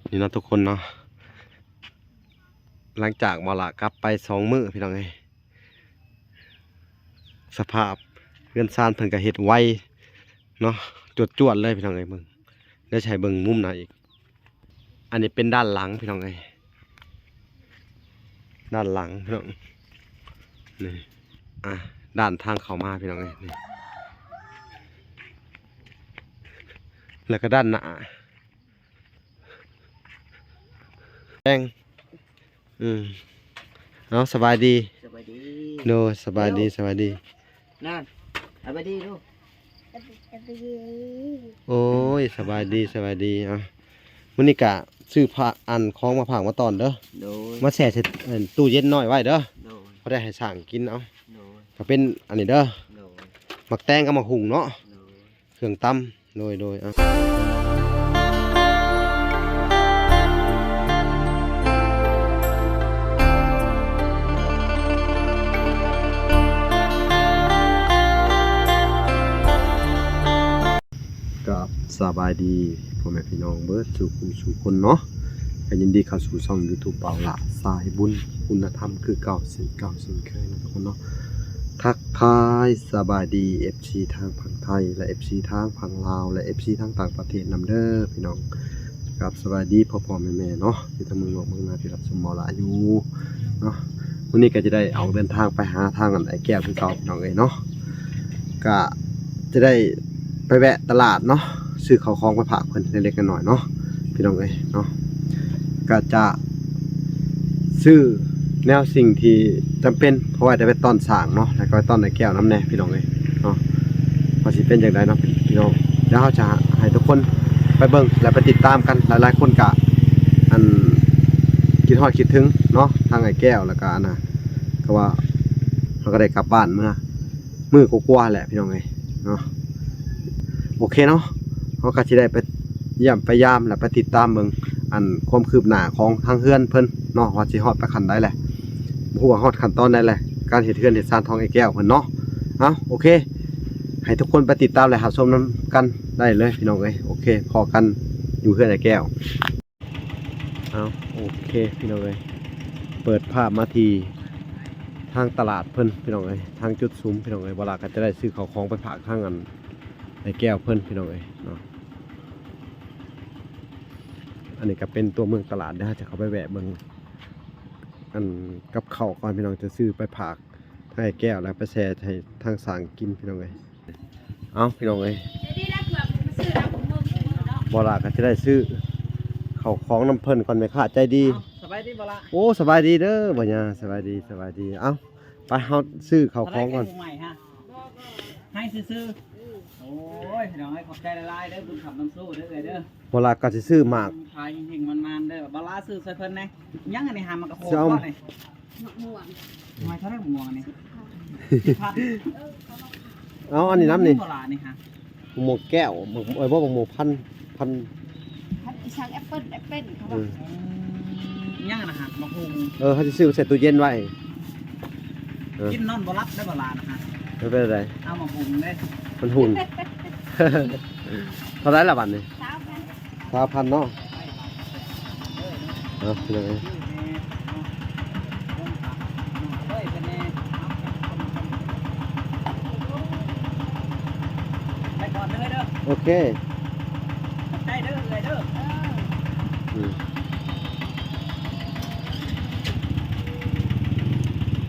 ນີ້ເນາະທຸກຄົນເນາະ ຫຼັງຈາກບໍ່ລະກັບໄປສອງມື້ພີ່ນ້ອງເອີຍ ສະພາບເຮືອນຊານເພິ່ນກໍເຮັດໄວເນາະ ຈວດໆເລີຍພີ່ນ້ອງເອີຍ ເບິ່ງ ດຽວຊິໃຫ້ເບິ່ງມຸມໜ້າອີກ ອັນນີ້ເປັນດ້ານຫຼັງພີ່ນ້ອງເອີຍ ດ້ານຫຼັງພີ່ນ້ອງ ນີ້ ອ່າ ດ້ານທາງເຂົ້າມາພີ່ນ້ອງເອີຍ ນີ້ ແລ້ວກໍດ້ານໜ້າ ແດງ ອືມ ເອົາ ສະບາຍດີ ສະບາຍດີ ໂດຍ ສະບາຍດີ ສະບາຍດີ ນັ້ນ ສະບາຍດີລູກ ໂອ້ຍ ສະບາຍດີ ສະບາຍດີ ເອົາ ມື້ນີ້ກະຊື້ພະ ອັນ ຂອງມາຝາກມາຕ້ອນເດີ ໂດຍ ມາແຊ່ໃສ່ ອັນ ຕູ້ເຢັນນ້ອຍໄວ້ເດີ ໂດຍ ພໍໄດ້ໃຫ້ຊ້າງກິນ ເອົາ ໂດຍ ກໍເປັນອັນນີ້ເດີ ໂດຍ ໝາກແຕງກັບໝາກຫຸ່ງເນາະ ໂດຍ ເຄື່ອງຕຳ ໂດຍ ໂດຍ ອ່ະ ກາບສະບາຍດີພໍ່ແມ່ພີ່ນ້ອງເບິດສູ່ຜູ້ສູ່ຄົນເນາະ ກໍຍິນດີເຂົ້າສູ່ຊ່ອງຢູທູບ ບ່າວຫຼ້າ ສາຍບຸນຄຸນນະທຳ ຄືເກົ່າເຊັ່ນເກົ່າເຊັ່ນເຄີຍເນາະທຸກຄົນເນາະ. ທັກທາຍສະບາຍດີເອັຟຊີທາງຝັ່ງໄທ ແລະ ເອັຟຊີທາງຝັ່ງລາວ ແລະ ເອັຟຊີທາງຕ່າງປະເທດນຳເດີພີ່ນ້ອງ. ກັບສະບາຍດີພໍ່ໆແມ່ໆເນາະ ທີ່ທາງເມືອງນອກເມືອງນາທີ່ຮັບຊົມເຮົາຫຼາຍຢູ່ເນາະ. ມື້ນີ້ກໍຈະໄດ້ອອກເດີນທາງໄປຫາທາງອັນອ້າຍແກ້ວຄືເກົ່າພີ່ນ້ອງເອີຍເນາະ. ກະຈະໄດ້ໄປແວະຕະຫຼາດເນາະ ຊື້ເຂົ້າຂອງໄປຝາກເພິ່ນເລັກໆນ້ອຍໆເນາະ ພີ່ນ້ອງເອີຍເນາະ. ກະຈະຊື້ແນວສິ່ງທີ່ຈຳເປັນ ເພາະວ່າຈະໄປຕ້ອນຊ້າງເນາະ ແລ້ວກໍໄປຕ້ອນອ້າຍແກ້ວນຳແດ່ພີ່ນ້ອງເອີຍເນາະ. ວ່າຊິເປັນຈັ່ງໃດເນາະພີ່ນ້ອງ ດຽວເຮົາຈະໃຫ້ທຸກຄົນໄປເບິ່ງ ແລະ ໄປຕິດຕາມກັນ. ຫຼາຍໆຄົນກະ ອັນ ຄິດຮອດຄິດເຖິງເນາະ ທາງອ້າຍແກ້ວ ແລ້ວກະອັນນະ ກໍວ່າເຮົາກໍໄດ້ກັບບ້ານເມືອ ມື້ກວ່າໆແຫຼະພີ່ນ້ອງເອີຍເນາະ. ໂອເຄເນາະ ເຮົາກໍຊິໄດ້ໄປຢ້ຽມໄປຢາມ ແລະ ໄປຕິດຕາມເບິ່ງ ອັນ ຄວາມຄືບໜ້າຂອງທາງເຮືອນເພິ່ນເນາະ ວ່າຊິຮອດໄປຂັ້ນໃດແຫຼະ ບໍ່ຮູ້ວ່າຮອດຂັ້ນຕອນໃດແຫຼະ ການເຮັດເຮືອນເຮັດຊານຂອງອ້າຍແກ້ວເພິ່ນເນາະ. ເອົາ ໂອເຄ ໃຫ້ທຸກຄົນໄປຕິດຕາມ ແລະ ຮັບຊົມນຳກັນໄດ້ເລີຍພີ່ນ້ອງເອີຍ. ໂອເຄ ພໍ້ກັນຢູ່ເຮືອນອ້າຍແກ້ວ. ເອົາ ໂອເຄພີ່ນ້ອງເອີຍ ເປີດພາບມາທີ່ທາງຕະຫຼາດເພິ່ນພີ່ນ້ອງເອີຍ ທາງຈຸດສຸມພີ່ນ້ອງເອີຍ. ບໍ່ຫຼາກໍຈະໄດ້ຊື້ເຂົ້າຂອງໄປຝາກທາງອັນອ້າຍແກ້ວເພິ່ນພີ່ນ້ອງເອີຍເນາະ. ອັນນີ້ກໍເປັນຕົວເມືອງຕະຫຼາດ ດຽວເຮົາຈະເຂົ້າໄປແວະເບິ່ງອັນກັບເຂົ້າກ່ອນພີ່ນ້ອງ ຈະຊື້ໄປຝາກທາງອ້າຍແກ້ວ ແລ້ວໄປແຊ່ໃຫ້ທາງຊ້າງກິນພີ່ນ້ອງເອີຍ. ເອົາ ພີ່ນ້ອງເອີຍ ບໍ່ຫຼາກໍຈະໄດ້ຊື້ເຂົ້າຂອງນຳເພິ່ນກ່ອນ ແມ່ຄ້າໃຈດີ. ເອົ້າ ສະບາຍດີບໍ່ຫຼ້າ? ໂອ້ ສະບາຍດີເດີ ບໍ່ຍາ ສະບາຍດີ ສະບາຍດີ. ເອົ້າ ໄປ ເຮົາຊື້ເຂົ້າຂອງກ່ອນ. ເທົ່າໃດ ໃຫ້ຊື້ໆ. ໂອ້ຍ ພີ່ນ້ອງເອີຍ ຂອບໃຈຫຼາຍໆເດີ ບຸນຄຳນຳໂຊເດີ ເອື້ອຍເດີ. ບໍ່ຫຼາກໍຊິຊື້ໝາກ ຂາຍເຮັງໆ ມັນໆເດີ. ບໍ່ຫຼາຊື້ຊ່ວຍເພິ່ນແດ່. ຫຍັງອັນນີ້ຫາ ໝາກກະໂພນບໍ່ນີ້? ໝາກມ່ວງ ໝາກເທົ່າໃດໝາກມ່ວງອັນນີ້? ສິບພັນ ສິບພັນ. ເອີ ເອົາອັນນີ້ນຳນີ້ ບໍ່ຫຼານີ້ຫາ ໝາກມ່ວງແກ້ວ ໝາກ ເອີ ບໍ່ ໝາກມ່ວງພັນ ພັນ ພັນອີສັງ ແອັບເປິ້ນ ແອັບເປິ້ນເຂົາວ່າ. ເອີ ຫຍັງນະຫາ ໝາກຫຸ່ງ. ເອີ ເຮົາຊິຊື້ໄປໃສ່ຕູ້ເຢັນໄວ້. ເອີ ກິນນອນບໍ່ຫຼັບໄດ້ບໍ່ຫຼານະຫາ. ມັນເປັນຈັ່ງໃດ? ເອົາໝາກຫຸ່ງເດ້ ມັນຫຸ່ງ. ເທົ່າໃດລະບັດນີ້? ຊາວພັນ ຊາວພັນເນາະ. ເອົາ ພີ່ນ້ອງເອີຍ ໄປກ່ອນເດີເດີ. ໂອເຄ ຂອບໃຈເດີເອື້ອຍເດີ. ອືມ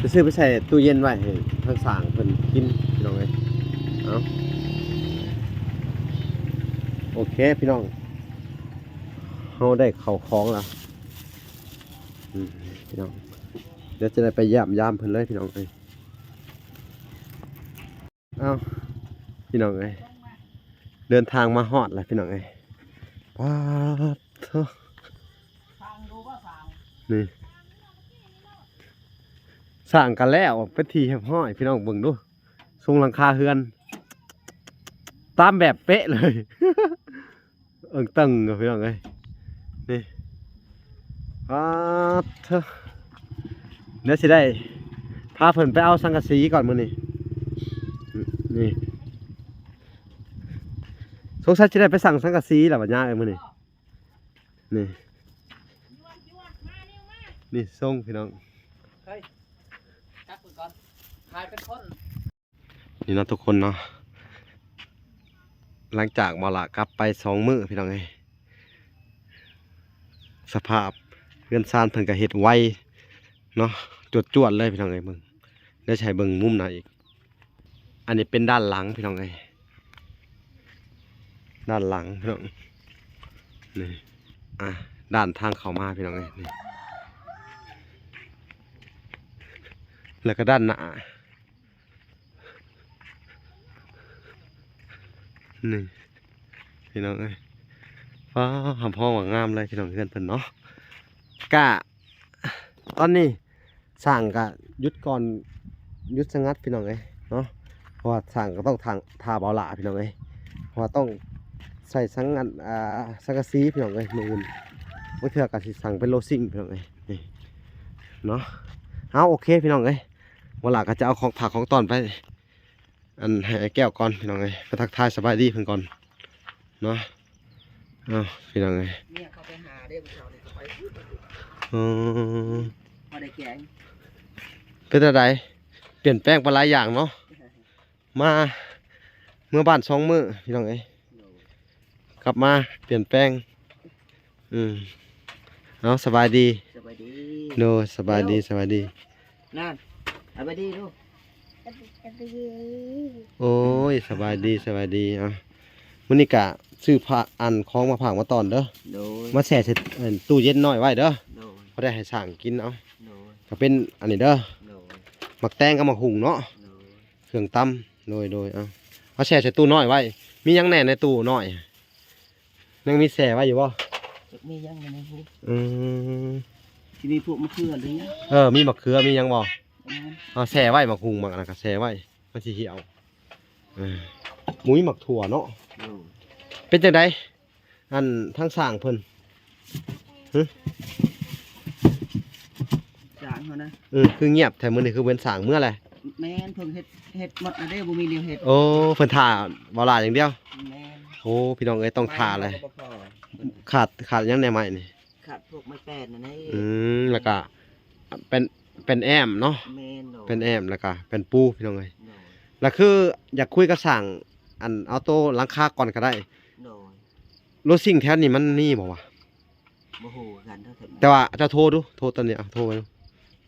ຈະຊື້ໄປໃສ່ຕູ້ເຢັນໄວ້ໃຫ້ທາງຊ້າງເພິ່ນກິນ ພີ່ນ້ອງເອີຍ. ເອົາ ໂອເຄ ພີ່ນ້ອງ ເຮົາໄດ້ເຂົ້າຂອງແລ້ວ. ອືມ ພີ່ນ້ອງ ດຽວຈະໄດ້ໄປຢ້າມຢາມເພິ່ນເລີຍ ພີ່ນ້ອງເອີຍ. ເອົ້າ ພີ່ນ້ອງເອີຍ ເດີນທາງມາຮອດແລ້ວ ພີ່ນ້ອງເອີຍ. ປາດໂທ້ ນີ້ ສ້າງກັນແລ້ວເປັນທີ່ຮຽບຮ້ອຍ ພີ່ນ້ອງເບິ່ງດູ ຊົງຫຼັງຄາເຮືອນ ຕາມແບບເປະເລີຍ. ເອີງເຕີງຢູ່ ພີ່ນ້ອງເອີຍ ນີ້ ປາດເທ້ ດຽວຊິໄດ້ພາເພິ່ນໄປເອົາສັງກະສີກ່ອນມື້ນີ້ ນີ້ ສົງໄສຊິໄດ້ໄປສັ່ງສັງກະສີແລ້ວບັດຍາເອີຍ ມື້ນີ້ ນີ້ ນີ້ຊົງພີ່ນ້ອງ ເຮີ້ຍ ຈັບມືກ່ອນ ຂາຍເປັນຄົນ ນີ້ເນາະທຸກຄົນເນາະ ຫຼັງຈາກບໍ່ລະກັບໄປສອງມື້ພີ່ນ້ອງເອີຍ ສະພາບເຮືອນຊານເພິ່ນກະເຮັດໄວເນາະ ຈວດໆເລີຍພີ່ນ້ອງເອີຍ ເບິ່ງ ດຽວຊິໃຫ້ເບິ່ງມຸມໜ້າອີກ ອັນນີ້ເປັນດ້ານຫຼັງພີ່ນ້ອງເອີຍ ດ້ານຫຼັງພີ່ນ້ອງ ນີ້ ອ່າ ດ້ານທາງເຂົ້າມາພີ່ນ້ອງເອີຍ ນີ້ ແລ້ວກໍດ້ານໜ້າ ນີ້ ພີ່ນ້ອງເອີຍ ຟ້າ ຮັບຮອງວ່າງາມເລີຍພີ່ນ້ອງ ເຮືອນເພິ່ນເນາະ ກະ ຕອນນີ້ຊ່າງກະຢຸດກ່ອນ ຢຸດສະງັດພີ່ນ້ອງເອີຍເນາະ ເພາະວ່າຊ່າງກໍຕ້ອງຖ້າ ຖ້າເບົາຫຼ້າພີ່ນ້ອງເອີຍ ເພາະວ່າຕ້ອງໃສ່ສັງ ອັນ ອ່າ ສັງກະສີພີ່ນ້ອງເອີຍ ມື້ອື່ນ ບາງເທື່ອກໍຊິສັ່ງເປັນໂລຊິງພີ່ນ້ອງເອີຍ ນີ້ເນາະ ເອົາ ໂອເຄພີ່ນ້ອງເອີຍ ເບົາຫຼ້າກໍຈະເອົາຂອງຝາກຂອງຕ້ອນໄປ ອັນ ໃຫ້ອ້າຍແກ້ວກ່ອນພີ່ນ້ອງເອີຍ ໄປທັກທາຍສະບາຍດີເພິ່ນກ່ອນເນາະ ເອົາ ພີ່ນ້ອງເອີຍ ເມຍເຂົາໄປຫາເດ້ ມື້ເຊົ້ານີ້ກໍໄປ ອື ພໍໄດ້ແກງ ເປັນຈັ່ງໃດ ປ່ຽນແປງໄປຫຼາຍຢ່າງເນາະ ມາ ເມືອບ້ານສອງມື້ພີ່ນ້ອງເອີຍ ໂດຍ ກັບມາປ່ຽນແປງ ອືມ ເອົາ ສະບາຍດີ ສະບາຍດີ ໂດຍ ສະບາຍດີ ສະບາຍດີ ນັ້ນ ສະບາຍດີລູກ ໂອ້ຍ ສະບາຍດີ ສະບາຍດີ ເອົາ ມື້ນີ້ກະຊື້ພະ ອັນ ຂອງມາຝາກມາຕ້ອນເດີ ໂດຍ ມາແຊ່ໃສ່ ອັນ ຕູ້ເຢັນນ້ອຍໄວ້ເດີ ໂດຍ ພໍໄດ້ໃຫ້ຊ່າງກິນ ເອົາ ໂດຍ ກະເປັນອັນນີ້ເດີ ໂດຍ ໝາກແຕງກັບໝາກຫຸ່ງເນາະ ໂດຍ ເຄື່ອງຕຳ ໂດຍ ໂດຍ ເອົາ ມາແຊ່ໃສ່ຕູ້ນ້ອຍໄວ້ ມີຫຍັງແດ່ໃນຕູ້ນ້ອຍ ຍັງມີແຊ່ໄວ້ຢູ່ບໍ່ ຈັກມີຫຍັງໃນນັ້ນ ອືມ ຊິມີພວກມະເຂືອຫຼືຫຍັງ ເອີ ມີມະເຂືອ ມີຫຍັງບໍ່ ອືມ ເອົາແຊ່ໄວ້ ໝາກຫຸ່ງ ໝາກອັນນັ້ນກໍແຊ່ໄວ້ ມັນຊິຫ່ຽວ ເອີ ໝູມີໝາກຖົ່ວເນາະ ໂດຍ ເປັນຈັ່ງໃດ ອັນ ທາງຊ່າງເພິ່ນ ຮຶ ຊ່າງເຮົານະ ເອີ ຄືງຽບແທ້ ມື້ນີ້ຄືເປັນຊ່າງເມືອແຫຼະ ແມ່ນ ເພິ່ນເຮັດ ເຮັດໝົດແລ້ວເດ້ ບໍ່ມີແນວເຮັດ ໂອ້ ເພິ່ນຖ້າເບົາຫຼ້າຢ່າງດຽວ ແມ່ນ ໂອ້ ພີ່ນ້ອງເອີຍ ຕ້ອງຖ້າແຫຼະ ໄມ້ເຮົາກໍບໍ່ພໍ ຂາດ ຂາດຫຍັງແດ່ໄມ້ນີ້ ຂາດພວກໄມ້ແປ້ນນັ້ນເດ້ ອືມ ແລ້ວກະແປ້ນ ແປ້ນແອ້ມເນາະ ແມ່ນ ໂດຍ ແປ້ນແອ້ມ ແລ້ວກະແປ້ນປູ ພີ່ນ້ອງເອີຍ ໂດຍ ແລ້ວຄືຢາກຄຸຍກັບຊ່າງ ອັນ ເອົາໂຕຫຼັງຄາກ່ອນກໍໄດ້ ໂດຍ ໂລຊິງແຖວນີ້ມັນມີບໍ່ວະ ບໍ່ຮູ້ຄືກັນເດີ ແຕ່ວ່າເຈົ້າໂທດູ ໂທຕອນນີ້ ເອົາ ໂທໄປດູ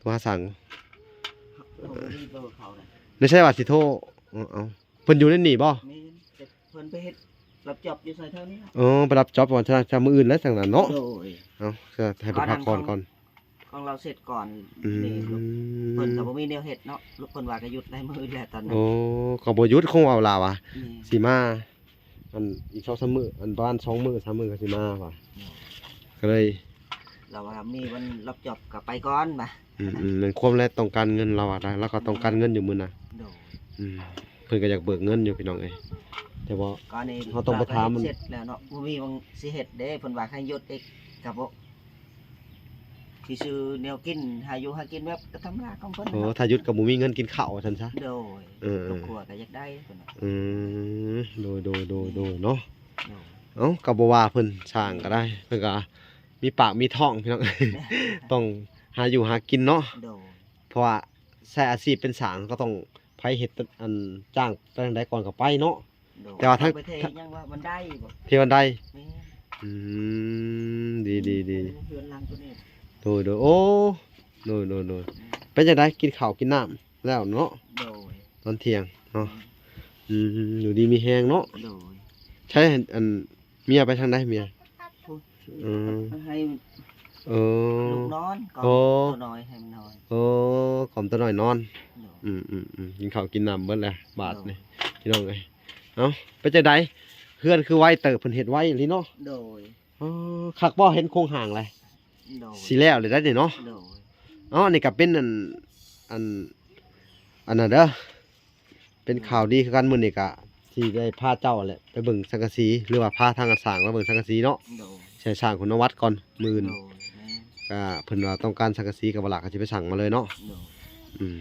ໂທຫາຊ່າງ ເຂົາບໍ່ມີເບີເຂົານະ ໄດ້ໃຊ້ວ່າຊິໂທ ເອົາ ເອົາ ເພິ່ນຢູ່ໃນນີ້ບໍ່ ແມ່ນ ແຕ່ເພິ່ນໄປເຮັດ ຮັບຈອບຢູ່ໃສແຖວນີ້ ເອີ ໄປຮັບຈອບວ່າຈະ ຈະມື້ອື່ນແລ້ວຈັ່ງນັ້ນເນາະ ໂດຍ ເອົາ ຈະໃຫ້ເພິ່ນພັກຜ່ອນກ່ອນ ຂອງລາວເສັດກ່ອນ ອືມ ນີ້ ເພິ່ນກໍບໍ່ມີແນວເຮັດເນາະ ເພິ່ນວ່າກໍຢຸດໄດ້ມື້ອື່ນແຫຼະຕອນນັ້ນ ໂອ້ ກໍບໍ່ຢຸດ ຄົງເວົ້າລາວວ່າ ແມ່ນ ຊິມາ ອັນ ອີກສອງສາມມື້ ອັນ ປະມານສອງມື້ສາມມື້ກໍຊິມາວ່າ ໂດຍ ກໍເລີຍ ລາວວ່າມີວັນຮັບຈອບກໍໄປກ່ອນວ່າ ອືມໆ ແມ່ນຄວາມແລະ ຕ້ອງການເງິນລາວວ່າໄດ້ ລາວກໍຕ້ອງການເງິນຢູ່ມື້ນະ ໂດຍ ອືມ ເພິ່ນກໍຢາກເບີກເງິນຢູ່ພີ່ນ້ອງເອີຍ ແຕ່ວ່າ ກໍນີ້ ເຮົາຕ້ອງໄປຖາມມັນ ເຮັດແລ້ວເນາະ ບໍ່ມີຫວ່າງຊິເຮັດເດ້ ເພິ່ນວ່າໃຫ້ຢຸດອີກກໍບໍ່ ຊິຊື້ແນວກິນ ຫາຢູ່ຫາກິນແບບກໍທຳມະດາຂອງເພິ່ນ ໂອ້ ເນາະ ຖ້າຢຸດກໍບໍ່ມີເງິນກິນເຂົ້າວ່າຊັ້ນຊະ ໂດຍ ເອີ ຄອບຄົວກໍຢາກໄດ້ເພິ່ນວ່າ ອືມ ໂດຍໆໆໆ ເນາະ ໂດຍ ເອົ້າ ກໍບໍ່ວ່າເພິ່ນ ຊ່າງກໍໄດ້ ເພິ່ນກໍມີປາກມີທ້ອງພີ່ນ້ອງ ຕ້ອງຫາຢູ່ຫາກິນເນາະ ໂດຍ ເພາະວ່າໃຊ້ອາຊີບເປັນຊ່າງ ກໍຕ້ອງໃຜເຮັດ ອັນ ຈ້າງໄປທາງໃດກ່ອນກໍໄປເນາະ ໂດຍ ແຕ່ວ່າທາງ ເອົາໄປເທຫຍັງວ່າມັນໄດບໍ່ ເທບັນໄດ ແມ່ນ ອືມ ດີໆໆ ເຮືອນຫຼັງໂຕນີ້ ໂດຍໆ ໂອ້ ໂດຍໆ ໂດຍ ອືມ ເປັນຈັ່ງໃດ ກິນເຂົ້າກິນນ້ຳແລ້ວເນາະ ໂດຍ ຕອນທ່ຽງເນາະ ອືມ ອືມ ຢູ່ດີມີແຮງເນາະ ໂດຍ ໃຊ້ ອັນ ເມຍໄປທາງໃດເມຍ ພຸ້ນ ອືມ ໃຫ້ ເອີ ລູກນອນ ກ່ອມ ໂອ້ ໂຕນ້ອຍໃຫ້ມັນນອນ ໂອ້ ກ່ອມໂຕນ້ອຍນອນ ໂດຍ ອືມໆໆ ກິນເຂົ້າກິນນ້ຳເບິດແລ້ວບາດນີ້ ໂດຍ ພີ່ນ້ອງເອີຍ ເອົ້າ ເປັນຈັ່ງໃດ ເຮືອນຄືໄວເຕີບ ເພິ່ນເຮັດໄວອີ່ຫຼີເນາະ ໂດຍ ອໍ ຄັກບໍ່ ເຫັນໂຄງຮ່າງແລ້ວ ໂດຍ ຊິແລ້ວແລ້ວໄດ໋ນີ້ເນາະ ໂດຍ ອໍ ອັນນີ້ກໍເປັນ ອັນ ອັນ ອັນນັ້ນເດີ ເປັນຂ່າວດີຄືກັນ ມື້ນີ້ກະຊິໄດ້ພາເຈົ້າແຫຼະໄປເບິ່ງສັງກະສີ ຫຼືວ່າພາທາງອັນຊ່າງມາເບິ່ງສັງກະສີເນາະ ໂດຍ ຊິໃຫ້ຊ່າງຄຸນນະວັດກ່ອນ ມື້ອື່ນ ໂດຍ ແມ່ນ ກະເພິ່ນວ່າຕ້ອງການສັງກະສີ ກະບໍ່ຫຼາກະຊິໄປສັ່ງມາເລີຍເນາະ ໂດຍ ອືມ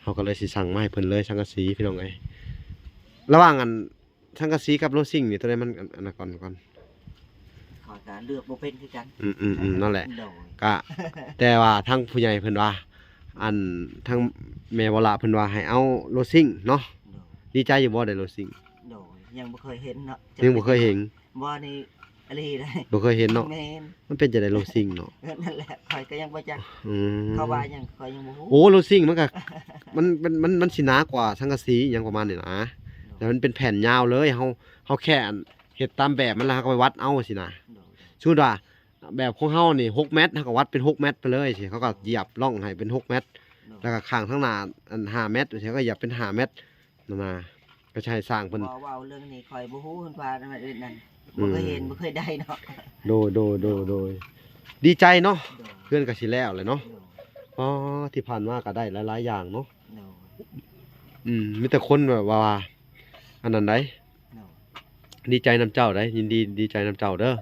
ເຮົາກະເລີຍຊິສັ່ງມາໃຫ້ເພິ່ນເລີຍ ສັງກະສີ ພີ່ນ້ອງເອີຍ ລະຫວ່າງອັນ ສັງກະສີກັບໂລຊິງນີ້ ໂຕໃດມັນ ອັນ ອັນນັ້ນກ່ອນ ກ່ອນ ຂ້ອຍ ກໍເລືອກບໍ່ເປັນຄືກັນ. ອືມໆໆ ນັ້ນແຫຼະ. ໂດຍ. ກະ ແຕ່ວ່າທາງຜູ້ໃຫຍ່ເພິ່ນວ່າ ອັນ ທາງແມ່ວະລະເພິ່ນວ່າໃຫ້ເອົາໂລຊິງເນາະ. ໂດຍ. ດີໃຈຢູ່ບໍ່ໄດ້ໂລຊິງ? ໂດຍ. ຍັງບໍ່ເຄີຍເຫັນເນາະ. ຍັງບໍ່ເຄີຍເຫັນ. ບໍ່ ນີ້ອີ່ຫຼີເດ້. ບໍ່ເຄີຍເຫັນເນາະ. ແມ່ນ. ມັນເປັນຈັ່ງໃດໂລຊິງເນາະ? ເອີ ນັ້ນແຫຼະ ຂ້ອຍກໍຍັງບໍ່ຈັກ. ອືມ. ເຂົາວ່າຫຍັງ ຂ້ອຍຍັງບໍ່ຮູ້. ໂອ້ ໂລຊິງມັນກໍ ມັນ ມັນ ມັນ ມັນຊິໜາກວ່າສັງກະສີຫຍັງປະມານນີ້ນະ. ໂດຍ. ແລ້ວມັນເປັນແຜ່ນຍາວເລີຍ ເຮົາ ເຮົາແຄ່ອັນ ເຮັດຕາມແບບມັນ ແລ້ວເຮົາກໍໄປວັດເອົາຊີ້ນະ. ໂດຍ. ສົມມຸດວ່າແບບຂອງເຮົານີ້ຫົກແມັດ ເຮົາກໍວັດເປັນຫົກແມັດໄປເລີຍຊີ້ ເຂົາກໍຢຽບຮ່ອງໃຫ້ເປັນຫົກແມັດ. ໂດຍ. ແລ້ວກໍຂ້າງທາງໜ້າອັນຫ້າແມັດ ເຮົາກໍຢຽບເປັນຫ້າແມັດ ນັ້ນນະ ກໍຈະໃຫ້ຊ່າງເພິ່ນ. ເວົ້າ ເວົ້າເລື່ອງນີ້ຂ້ອຍບໍ່ຮູ້ເພິ່ນວ່າອັນນັ້ນ ອືມ ບໍ່ເຄີຍເຫັນ ບໍ່ເຄີຍໄດ້ເນາະ. ໂດຍ ໂດຍ ໂດຍ ໂດຍ ດີໃຈເນາະ. ໂດຍ. ເຮືອນກໍຊິແລ້ວແຫຼະເນາະ. ໂດຍ. ອໍ ທີ່ຜ່ານມາກໍໄດ້ຫຼາຍໆຢ່າງເນາະ. ໂດຍ. ອືມ ມີແຕ່ຄົນແບບວ່າ ອັນນັ້ນໃດ໋. ໂດຍ. ດີໃຈນຳເຈົ້າໃດ໋ ຍິນດີ ດີໃຈນຳເຈົ້າເດີ. ໂດຍ.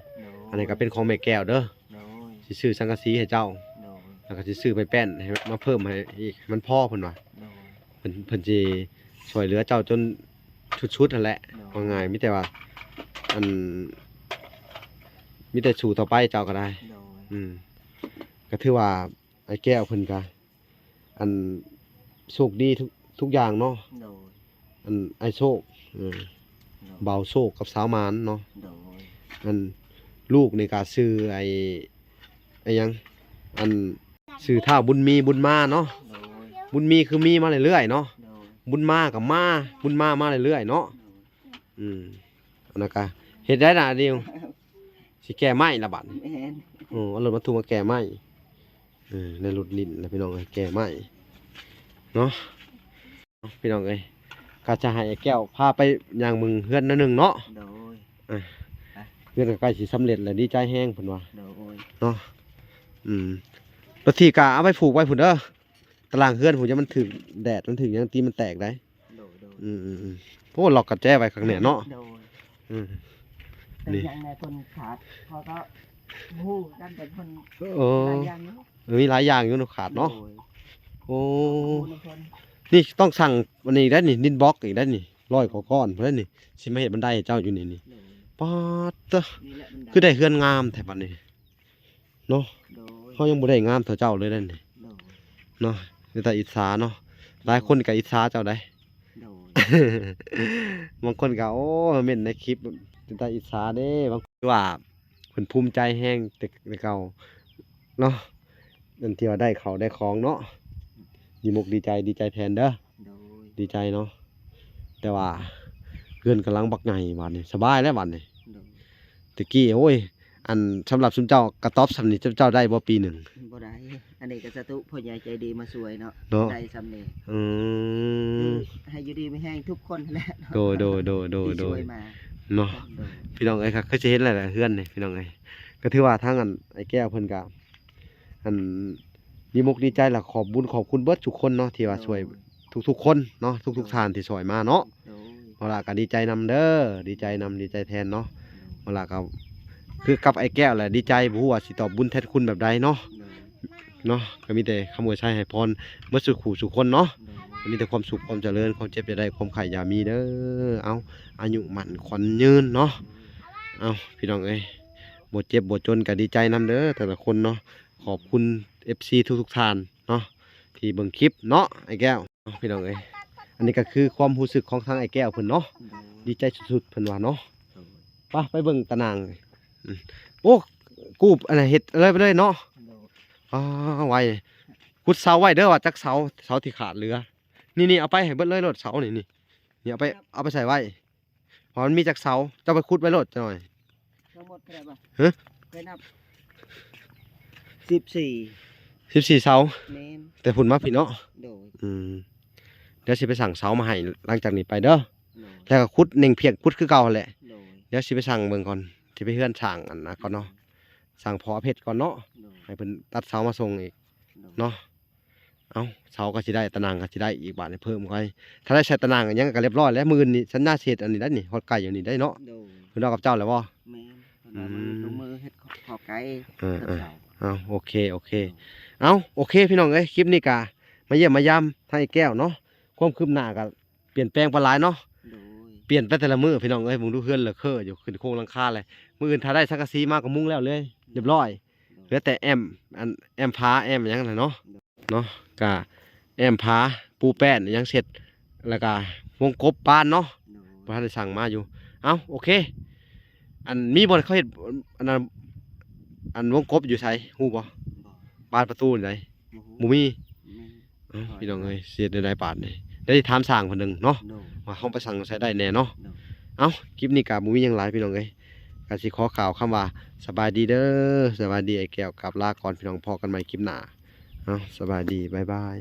ອັນນີ້ກໍເປັນຂອງແມ່ແກ້ວເດີ. ໂດຍ. ຊິຊື້ສັງກະສີໃຫ້ເຈົ້າ. ໂດຍ. ແລ້ວກໍຊິຊື້ໄມ້ແປ້ນໃຫ້ ມາເພີ່ມໃຫ້ອີກ ໃຫ້ມັນພໍເພິ່ນວ່າ. ໂດຍ. ເພິ່ນ ເພິ່ນຊິຊ່ວຍເຫຼືອເຈົ້າຈົນສຸດໆຫັ້ນແຫຼະ. ໂດຍ. ວ່າງ່າຍ ມີແຕ່ວ່າ ອັນ ມີແຕ່ສູ້ຕໍ່ໄປເຈົ້າກໍໄດ້. ໂດຍ. ອືມ ກໍຖືວ່າອ້າຍແກ້ວເພິ່ນກໍ ອັນ ໂຊກດີທຸກ ທຸກຢ່າງເນາະ. ໂດຍ. ອັນ ອ້າຍໂຊກ ເອີ ໂດຍ ບ່າວໂຊກກັບສາວໝານເນາະ. ໂດຍ. ອັນ ລູກນີ້ກໍຊື່ໄອ້ ໄອ້ຫຍັງ ອັນ ຊື່ທ້າວບຸນມີ ບຸນມາເນາະ. ໂດຍ. ບຸນມີຄືມີມາເລື້ອຍໆເນາະ. ໂດຍ. ບຸນມາກໍມາ ບຸນມາມາເລື້ອຍໆເນາະ. ໂດຍ. ອືມ ອັນນັ້ນກະເຮັດໄດ້ລະ ດິວ ຊິແກ່ໄມ້ລະບັດນີ້. ແມ່ນ. ເອີ ເອົາລົດບັນທຸກມາແກ່ໄມ້. ເອີ ໃນລົດຫຼິ້ນລະ ພີ່ນ້ອງເອີຍ ແກ່ໄມ້ເນາະ. ພີ່ນ້ອງເອີຍ ກໍຈະໃຫ້ອ້າຍແກ້ວພາໄປຍ່າງເບິ່ງເຮືອນໜ້ອຍໜຶ່ງເນາະ. ໂດຍ. ອ່ະ ໄປ ເຮືອນກໍໃກ້ຊິສຳເລັດແລ້ວ ດີໃຈແຮງເພິ່ນວ່າ. ໂດຍ. ເນາະ. ອືມ ລົດຖີບກໍເອົາໄປຜູກໄວ້ພຸ້ນເດີ ຕາລ່າງເຮືອນພຸ້ນ ຢ່າມັນຖືກແດດ ມັນຖືກຫຍັງ ຕີນມັນແຕກໄດ໋. ໂດຍ ໂດຍ. ອືມໆໆ ໂອ້ ລັອກກະແຈໄວ້ຂ້າງແນ່ເນາະ. ໂດຍ. ອືມ ແຕ່ ນີ້ ຫຍັງແນ່ເພິ່ນຂາດ ເຂົາກໍບໍ່ຮູ້ກັນ ແຕ່ເພິ່ນ ໂອ້ ຫຼາຍຢ່າງຢູ່ ເອີ ມີຫຼາຍຢ່າງຢູ່ເນາະ ຂາດເນາະ. ໂດຍ. ໂອ້ ເຮົາກໍບໍ່ຮູ້ນຳເພິ່ນ ນີ້ຕ້ອງສັ່ງອັນນີ້ໄດ້ນີ້ ດິນບລັອກອີກໄດ້ນີ້ ຮ້ອຍກວ່າກ້ອນພຸ້ນໄດ້ນີ້ ຊິມາເຮັດບັນໄດໃຫ້ເຈົ້າຢູ່ນີ້ນີ້. ໂດຍ. ປາດເຕີ ນີ້ແຫຼະບັນໄດ ຄືໄດ້ເຮືອນງາມແທ້ບັດນີ້. ເນາະ. ໂດຍ. ເຮົາຍັງບໍ່ໄດ້ງາມເທົ່າເຈົ້າເລີຍນັ້ນນີ້. ໂດຍ. ເນາະ ເປັນຕາອິດສາເນາະ. ໂດຍ. ຫຼາຍຄົນກໍອິດສາເຈົ້າໄດ໋. ໂດຍ. ບາງຄົນກໍ ໂອ້ ເມັນໃນຄລິບ ເປັນຕາອິດສາເດ້ ບາງຄົນວ່າເພິ່ນພູມໃຈແຮງແຕ່ ແຕ່ເກົ່າເນາະ ອັນທີ່ວ່າໄດ້ເຂົ້າໄດ້ຂອງເນາະ. ດີມົກດີໃຈ ດີໃຈແທນເດີ. ໂດຍ. ດີໃຈເນາະ ແຕ່ວ່າເຮືອນກຳລັງບັກໃຫຍ່ບາດນີ້ ສະບາຍແລ້ວບາດນີ້. ໂດຍ. ແຕ່ກີ້ ໂອ້ຍ ອັນ ສຳລັບຊຸມເຈົ້າກະຕອບຊ່ຳນີ້ ເຈົ້າ ເຈົ້າໄດ້ບໍ່ປີໜຶ່ງ? ບໍ່ໄດ້. ອັນນີ້ກໍສາທຸ ພໍ່ໃຫຍ່ໃຈດີມາຊ່ວຍເນາະ ເນາະ ໄດ້ຊ່ຳນີ້. ອືມ ໃຫ້ຢູ່ດີມີແຮງທຸກຄົນແຫຼະເນາະ. ໂດຍ ໂດຍ ໂດຍ ໂດຍ ທີ່ ໂດຍ ຊ່ວຍມາເນາະ. ໂດຍ. ພີ່ນ້ອງເອີຍ ກໍຄືຊິເຫັນແຫຼະເຮືອນນີ້ ພີ່ນ້ອງເອີຍ ກໍຖືວ່າທາງອັນ ອ້າຍແກ້ວເພິ່ນກໍ ອັນ ດີມົກດີໃຈ ແລະ ຂອບບຸນຂອບຄຸນເບິດທຸກຄົນເນາະ ທີ່ວ່າ ໂດຍ ຊ່ວຍ ທຸກໆຄົນເນາະ ທຸກໆ ໂດຍ ທ່ານທີ່ຊ່ວຍມາເນາະ. ໂດຍ. ເຮົາລະກໍດີໃຈນຳເດີ ດີໃຈນຳ ໂດຍ ດີໃຈແທນເນາະ. ໂດຍ. ເຮົາລະກໍຄືກັບອ້າຍແກ້ວແຫຼະ ດີໃຈ ບໍ່ຮູ້ວ່າຊິຕອບບຸນແທນຄຸນແບບໃດເນາະ. ໂດຍ. ເນາະ ກໍມີແຕ່ຄຳອວຍໄຊໃຫ້ພອນເບິດສູ່ຄູ່ສູ່ຄົນເນາະ. ໂດຍ. ກໍມີແຕ່ຄວາມສຸກຄວາມຈະເລີນ ຄວາມເຈັບຢ່າໄດ້ ຄວາມໄຂ້ຢ່າມີເດີ. ເອົາ ອາຍຸໝັ້ນຂວັນຍືນເນາະ. ເອົາ ພີ່ນ້ອງເອີຍ ບໍ່ເຈັບບໍ່ຈົນກໍດີໃຈນຳເດີແຕ່ລະຄົນເນາະ. ຂອບຄຸນເອັຟຊີທຸກໆທ່ານເນາະ ທີ່ເບິ່ງຄລິບເນາະ ອ້າຍແກ້ວ. ເອົາ ພີ່ນ້ອງເອີຍ ອັນນີ້ກໍຄືຄວາມຮູ້ສຶກຂອງທາງອ້າຍແກ້ວເພິ່ນເນາະ. ໂດຍ. ດີໃຈສຸດໆ ເພິ່ນວ່າເນາະ. ໂດຍ. ໄປ ໄປເບິ່ງຕາໜ່າງ. ອືມ ໂອ້ ກູບອັນນັ້ນເຮັດເລີຍໄປເລີຍເນາະ. ໂດຍ. ອ້າ ໄວ ຂຸດເສົາໄວ້ເດີ ວ່າຈັກເສົາ ເສົາທີ່ຂາດເຫຼືອ ນີ້ໆ ເອົາໄປໃຫ້ເບິດເລີຍໂລດ ເສົານີ້ ນີ້ ນີ້ເອົາໄປ ເອົາໄປໃສ່ໄວ້ ເພາະມັນມີຈັກເສົາ ເຈົ້າໄປຂຸດໄວ້ໂລດຈັກໜ່ອຍ. ທັງໝົດເທົ່າໃດບາດ? ຮະ? ໄປນັບ ສິບສີ່ ສິບສີ່ເສົາ. ແມ່ນ. ແຕ່ພຸ້ນມາພີ້ເນາະ. ໂດຍ. ອືມ ດຽວຊິໄປສັ່ງເສົາມາໃຫ້ ຫຼັງຈາກນີ້ໄປເດີ. ໂດຍ. ແລ້ວກໍຂຸດເໜັງພຽງ ຂຸດຄືເກົ່າຫັ້ນແຫຼະ. ໂດຍ. ດຽວຊິໄປສັ່ງເບິ່ງກ່ອນ ຊິໄປເຮືອນຊ່າງອັນນັ້ນກ່ອນເນາະ ສັ່ງພໍ່ອາເພັດກ່ອນເນາະ. ໂດຍ. ໃຫ້ເພິ່ນຕັດເສົາມາສົ່ງອີກ. ໂດຍ. ເນາະ. ເອົ້າ ເສົາກໍຊິໄດ້ ຕາໜ່າງກໍຊິໄດ້ອີກ ບາດນີ້ເພີ່ມຂ້ອຍ ຖ້າໄດ້ໃສ່ຕາໜ່າງຫຍັງກໍລຽບຮ້ອຍແລ້ວ ມື້ອື່ນນີ້ສັນຍາຊິເຮັດອັນນີ້ໄດ້ນີ້ ຮອດໄກ່ຢູ່ນີ້ໄດ້ເນາະ. ໂດຍ. ເພິ່ນເວົ້າກັບເຈົ້າແລ້ວບໍ່? ແມ່ນ ເພິ່ນວ່າ ອືມ ມື້ອື່ນລົງມືເຮັດຂອບໄກ່. ເອີ ເອີ ເຈົ້າ. ເອົ້າ ໂອເຄ ໂອເຄ. ໂດຍ. ເອົ້າ ໂອເຄ ພີ່ນ້ອງເອີຍ ຄລິບນີ້ກໍມາຢ້ຽມມາຢາມທາງອ້າຍແກ້ວເນາະ ຄວາມຄືບໜ້າກໍປ່ຽນແປງໄປຫຼາຍເນາະ. ໂດຍ. ປ່ຽນໄປແຕ່ລະມື້ ພີ່ນ້ອງເອີຍ ເບິ່ງດູເຮືອນລະເຄີຢູ່ ຂຶ້ນໂຄງຫຼັງຄາແລ້ວ ມື້ອື່ນຖ້າໄດ້ສັງກະສີມາກໍມຸງແລ້ວເລີຍ ຮຽບຮ້ອຍ ເຫຼືອແຕ່ແອ້ມ ອັນ ແອ້ມຝາແອ້ມຫຍັງຫັ້ນແຫຼະເນາະ ເນາະ ກະແອ້ມຝາ ປູແປ້ນຫຍັງເສັດ ແລ້ວກະວົງກົບບານເນາະ ໂດຍ ບໍ່ທັນໄດ້ສັ່ງມາຢູ່ ເອົ້າ ໂອເຄ ອັນ ມີບ່ອນເຂົາເຮັດ ອັນນັ້ນ ອັນວົງກົບຢູ່ໃສ ຮູ້ບໍ່? ບໍ່ ບານປະຕູນີ້ໃດ ບໍ່ຮູ້ ບໍ່ມີ ແມ່ນ ເອົ້າ ໂດຍ ພີ່ນ້ອງເອີຍ ຊິເຮັດແນວໃດບາດນີ້ ໄດ້ຖາມຊ່າງເພິ່ນເບິ່ງເນາະ ໂດຍ ວ່າເຮົາໄປສັ່ງໃສໄດ້ແດ່ເນາະ ໂດຍ ເອົ້າ ຄລິບນີ້ກະບໍ່ມີຫຍັງຫຼາຍ ພີ່ນ້ອງເອີຍ ກະຊິຂໍກ່າວຄຳວ່າ ສະບາຍດີເດີ ສະບາຍດີ ອ້າຍແກ້ວ ກັບລາກ່ອນ ພີ່ນ້ອງ ພໍ້ກັນໃໝ່ຄລິບໜ້າ ເອົ້າ ສະບາຍດີ ບາຍບາຍ.